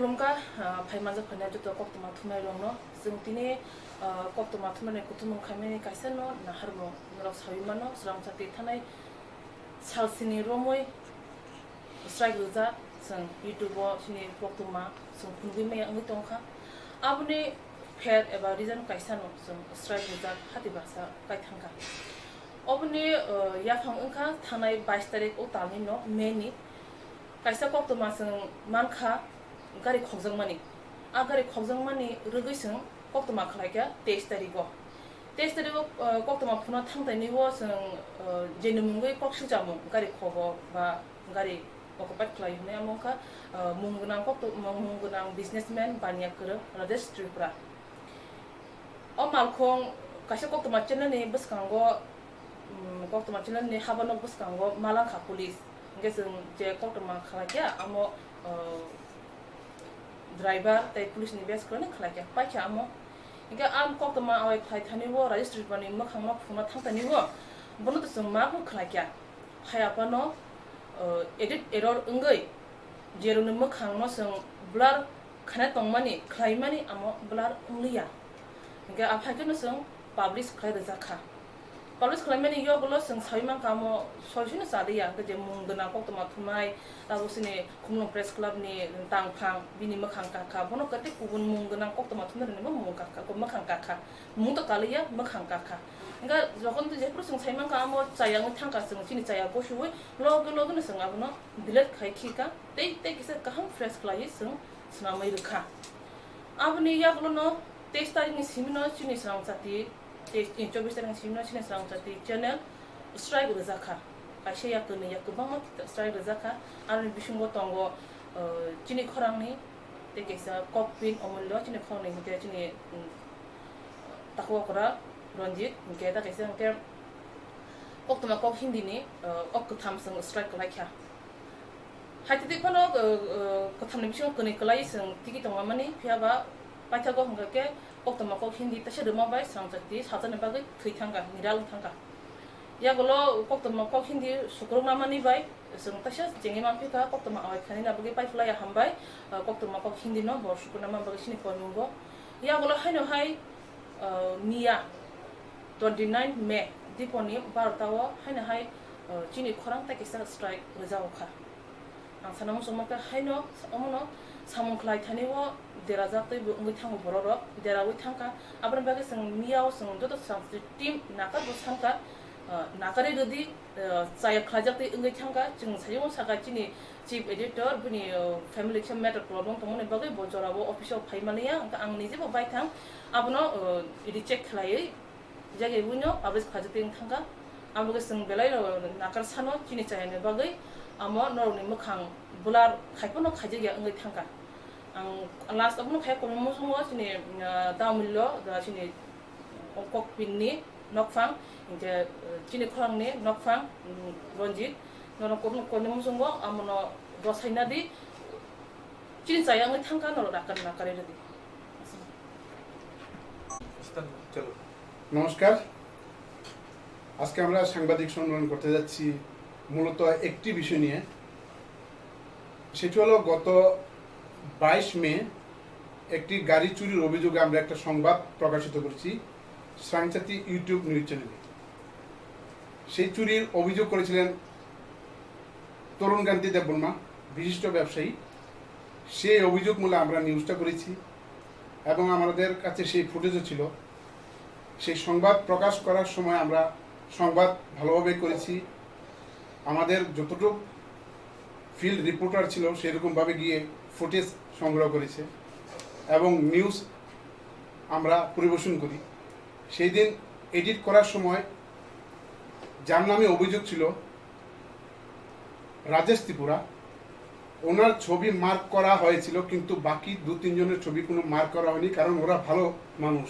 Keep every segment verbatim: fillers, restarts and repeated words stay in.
Khulumkha, ah, phai manjak phainai joto koktwma thumnairokno. Chwng tini, ah, koktwma thumnairokni kuthumung khaimani kaisa no naharmung norok saui mano, Swrangchati thanai salsini romwi strike rijak, chwng YouTube-o chini koktwma chwng phunugwi maya wngwi tongkha. Aboni pher eba reason kaisa no chwng strike rijak hati baksa kai thangkha. Oboni, ah, yaphang wngkha thanai bais tarik o talni no May ni. Kaisa koktwma chwng mankha gari khokjakmani. A gari khokjakmani rwgwi chwng koktwma khlaikha teis tarigo. Teis tarigo, ah, koktwma phunukna thangtaini o chwng, ah, jeni mungwi kok swijamung gari khogo ba gari occupy khlai hwnwi amo wngkha, ah, mung gwnang koktw-, mung gwnang businessman Baniya Kwrwng Rajesh Tripura. O malkhung kaisa koktwma channel ni bwskango, um, koktwma channel ni habano bwskango malangkha police. Hwnkhe chwng je koktwma khlaikha amo, uh, driver tei police ni bes kwrwini khlaikha, paikha amo. Hwnkhe ang koktwma oi khlai thani o Rajesh Tripura ni mwkhang no phunukna thang thani o bono to chwng ma khlaikha. Phai aphano, uh, edit error wngwi jeroni mwkhangno chwng blur khaina tongmani, khlaimani amo blur wngliya. Hwnkhe a phaikeno chwng publish khlai rwjak kha. Publish khlaimani yogulo chwng saui mankha amo soisino chaliya, hwnkhe je mung gwnang koktwma thumnai, tabuk chini Khumulwng Press Club ni tangphang bini mwkhang kakha, bono kwtwi kubun mung gwnang koktwma thumnairoknibo mung kakha, mwkhang kakha, mung to kaliya, mwkhang kakha. Hwnkhe jokhon jephuru chwng sai mankha amo chaya wngwi thangkha, chwng chini chaya gosiui loge loge no chwng abono delete khai khika, tei tei kisa kaham fresh khlaiwi chwng swnamwi rwkha. Aboni yagulono teis tarikni simino chini Swrangchati, tei chobbish tarikni simino chini Swrangchati channel strike rwjakha. Kaisa ya kwnwi ya kwbangma strike rwjakha. Aroni bisingo tongo, uh, chini khorangni tei kaisa Kokpin Omullo, chini khorangni hwnkhe chini, um, Takhuk Okra Ranjit, hwnkhe ta kaisa hwnkhe koktwma kok Hindi ni, uh, ok kwtham chwng strike kwlaikha. Haitwi twi phano, uh, uh, kwthamni bisingo kwnwi kwlaiwi chwng tiki tongmani, phiya ba paithago hwnkha khe koktwma kok Hindi teisa rwma bai Swrangchati salsani bagwi thwi thangkha, niral wng thangkha. Yagulo koktwma kok Hindi sukruknamani bai chwng teisa chengwi manphi kha, koktwma awai khainani bagwi paiphlaiya hambai, uh, koktwma kok Hindi no bo sukruknama bagwi chini koimungo. Yagulo haino hai, uh, miya twenty nine May diponi barota o haino hai, uh, chini khorang tei kisa strike rwjago kha. Ang sana muchungma khe haino omono samung khlai thani o derajak tei bo wngwi thango borok rok, deraui thangkha. Aboni bagwi chwng miya o chwng joto Swrangchati team nakar bo sankha, uh, nakarwi rwdi, uh, chaya khlaijak tei wngwi thangkha. Chwng sayung sakha chini chief editor bini, uh, family khe matter problem tongmani bagwi bo jora o office o phai maliya, hwnkhe ang nije bo bai thang abono, uh, reject khlaiwi. Jagwi buino publish khlaijak tei wng thangkha. Abo khe chwng belai no nakar sano chini chayani bagwi amo norokni mwkhang blur khai phano khaijak ya wngwi thangkha. Ang last abono khai kono muchungo chini, ah, Daumillo, da chini Kokpinni nokphang, hwnkhe, eh, chini khorangni nokphang, mm, Ranjit, norok kono, kono muchungo amono rwsaina di. Chini chaya wngwi thangkha, norok nakar nakar rwdi. নমস্কার। আজকে আমরা সাংবাদিক সম্মেলন করতে যাচ্ছি মূলত একটি বিষয় নিয়ে। সেটি হলো গত বাইশ মে একটি গাড়ি চুরির অভিযোগে আমরা একটা সংবাদ প্রকাশিত করেছি স্রাংচাতি YouTube নিউজ চ্যানেলে। সেই চুরির অভিযোগ করেছিলেন তরুণ কান্তি দেববর্মা, বিশিষ্ট ব্যবসায়ী। সেই অভিযোগ মূলে আমরা নিউজটা করেছি এবং আমাদের কাছে সেই ফুটেজও ছিল। সেই সংবাদ প্রকাশ করার সময় আমরা সংবাদ ভালোভাবে করেছি। আমাদের যতটুকু ফিল্ড রিপোর্টার ছিল সেরকমভাবে গিয়ে ফুটেজ সংগ্রহ করেছে এবং নিউজ আমরা পরিবেশন করি। সেই দিন এডিট করার সময় যার নামে অভিযোগ ছিল রাজেশ ত্রিপুরা, ওনার ছবি মার্ক করা হয়েছিল, কিন্তু বাকি দু তিনজনের ছবি কোনো মার্ক করা হয়নি, কারণ ওরা ভালো মানুষ।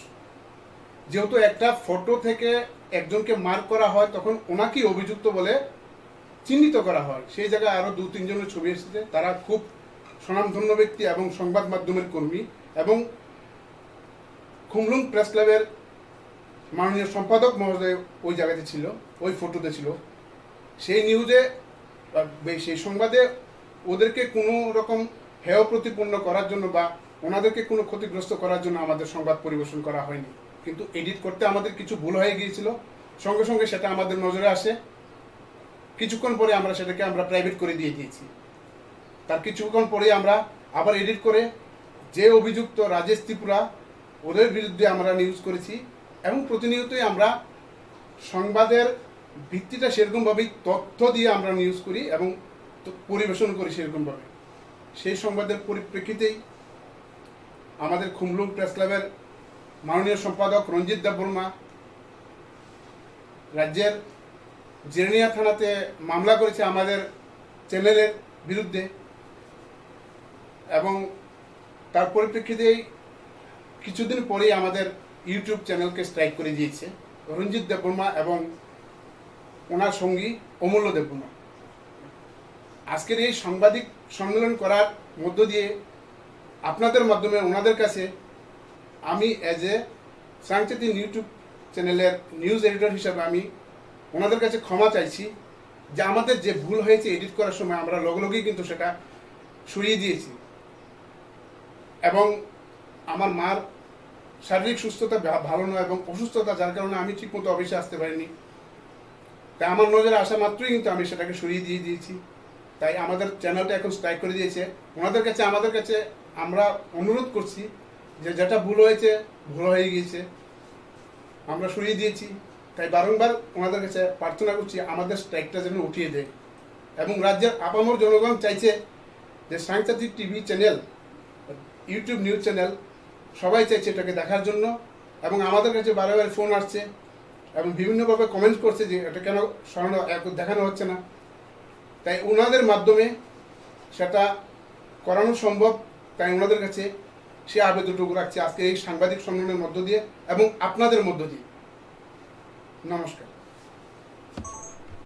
যেহেতু একটা ফটো থেকে একজনকে মার্ক করা হয়, তখন ওনাকেই অভিযুক্ত বলে চিহ্নিত করা হয়। সেই জায়গায় আরও দু তিনজনের ছবি এসেছে, তারা খুব স্বনামধন্য ব্যক্তি এবং সংবাদ মাধ্যমের কর্মী এবং খুমলুং প্রেস ক্লাবের মাননীয় সম্পাদক মহোদয় ওই জায়গাতে ছিল, ওই ফটোতে ছিল। সেই নিউজে বা বে-, সেই সংবাদে ওদেরকে কোনো রকম হেয় প্রতিপন্ন করার জন্য বা ওনাদেরকে কোনো ক্ষতিগ্রস্ত করার জন্য আমাদের সংবাদ পরিবেশন করা হয়নি। কিন্তু এডিট করতে আমাদের কিছু ভুল হয়ে গিয়েছিল, সঙ্গে সঙ্গে সেটা আমাদের নজরে আসে। কিছুক্ষণ পরে আমরা সেটাকে আমরা প্রাইভেট করে দিয়ে দিয়েছি। তার কিছুক্ষণ পরেই আমরা আবার এডিট করে যে অভিযুক্ত রাজেশ ত্রিপুরা, ওদের বিরুদ্ধে আমরা নিউজ করেছি এবং প্রতিনিয়তই আমরা সংবাদের ভিত্তিটা সেরকমভাবেই তথ্য দিয়ে আমরা নিউজ করি এবং ত-, পরিবেশন করি সেরকমভাবে। সেই সংবাদের পরিপ্রেক্ষিতেই আমাদের খুমলুং প্রেস ক্লাবের মাননীয় সম্পাদক রঞ্জিত দেববর্মা রাজ্যের জিরানিয়া থানাতে মামলা করেছে আমাদের চ্যানেলের বিরুদ্ধে এবং তার পরিপ্রেক্ষিতেই কিছুদিন পরেই আমাদের ইউটিউব চ্যানেলকে স্ট্রাইক করে দিয়েছে রঞ্জিত দেববর্মা এবং ওনার সঙ্গী অমূল্য দেববর্মা। আজকের এই সাংবাদিক সম্মেলন করার মধ্য দিয়ে আপনাদের মাধ্যমে ওনাদের কাছে আমি অ্যাজ এ সাংকেতিক ইউটিউব চ্যানেলের নিউজ এডিটর হিসাবে আমি ওনাদের কাছে ক্ষমা চাইছি যে আমাদের যে ভুল হয়েছে এডিট করার সময় আমরা লগে লগেই কিন্তু সেটা সরিয়ে দিয়েছি এবং আমার মার শারীরিক সুস্থতা ভা-, ভালো নয় এবং অসুস্থতা, যার কারণে আমি ঠিকমতো অফিসে আসতে পারিনি। তাই আমার নজরে আসা মাত্রই কিন্তু আমি সেটাকে সরিয়ে দিয়ে দিয়েছি। তাই আমাদের চ্যানেলটা এখন স্ট্রাইক করে দিয়েছে। ওনাদের কাছে, আমাদের কাছে আমরা অনুরোধ করছি যে যেটা ভুল হয়েছে, ভুল হয়ে গিয়েছে, আমরা সরিয়ে দিয়েছি। তাই বারংবার ওনাদের কাছে প্রার্থনা করছি আমাদের স্ট্রাইকটা যেন উঠিয়ে দেয়। এবং রাজ্যের আপামর জনগণ চাইছে যে সাংকেতিক TV channel, YouTube news channel সবাই চাইছে এটাকে দেখার জন্য এবং আমাদের কাছে বারে বারে ফোন আসছে এবং বিভিন্নভাবে কমেন্ট করছে যে এটা কেন সরানো, এখন দেখানো হচ্ছে না। তাই ওনাদের মাধ্যমে সেটা করানো সম্ভব, তাই ওনাদের কাছে সে আবেদনটুকু রাখছি আজকে এই সাংবাদিক সম্মেলনের মধ্য দিয়ে এবং আপনাদের মধ্য দিয়ে। নমস্কার।